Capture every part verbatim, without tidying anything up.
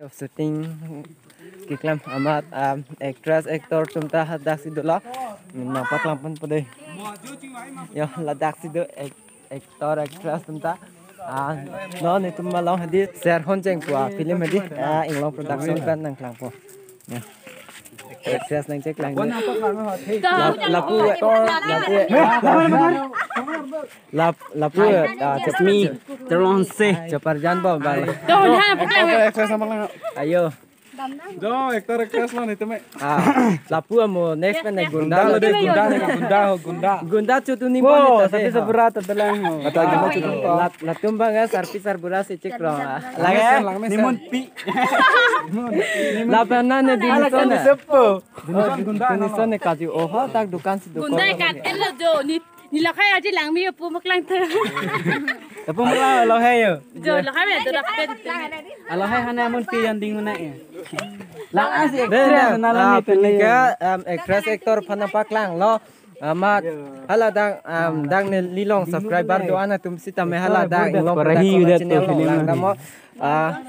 Shooting keklem amat, um, actress, actor atum ta hadaksi dolo. Nangpaklang ponpo dei. Yo, ladaksi do ac-, actor, actress atum ta. Ah, non itum malong hadi Ser Honjeng pu a film hadi. Ah, Inglong Production pen nangklangpo. Ya. Actress nangcheklang dei. Lap-, lapu, lapu. Lap-, lapu, ah, Chapmi, Terlongse. Chaparjan bom, bang. Don, ha, pakai. Ayo. Jo, actor actress lo nitame. Ah, lapu amo, next pen ne Gunda. Gunda lo dei, Gunda, Gunda, ho, Gunda. Gunda chutu ni. Wow, bon ta sapi dei, ha. Sabura ta dalang ho. Kata Gunda chutu. Lap-, latum bang ya, sarpi sarbura si chek rong, ah. Langmesen, langmesen. Nimun pi. Lapen nane di. Ala nison kan ne. Sepo. Gunda, Gunda, Gunda nison ne kaju. Oh, ho, tak dukan si dukan. Gunda kan, elo jo, ni Ni lahai aji langme yo pu maklang tha. Lapu maklang lahai yo. Jo lahai me do rak pen. Lahai hana mun pi yan ding mana ya. Lang asi dei, actress na, na lang ah, ni pele. Pini ke, um, actress actor aphan nangpaklanglo. Amat hala dak, um, dak neli along subscriber do-an atum sitame hala dak Inglong Production channel along lang damo. Ah,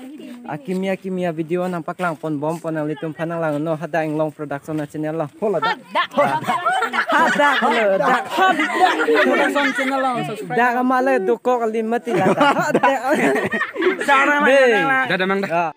akimi akimi a video nangpaklang ponbompo, nanglitum aphan nanglang non hadak Inglong Production a channel along. Ho ladak. Hadak. Hadak lo, dak. Hadak Production channel along subscribe. Dak amat le dokok alim mati ladak. Hadak. Sarang mang. Dah, dah, mang, dah. Ah.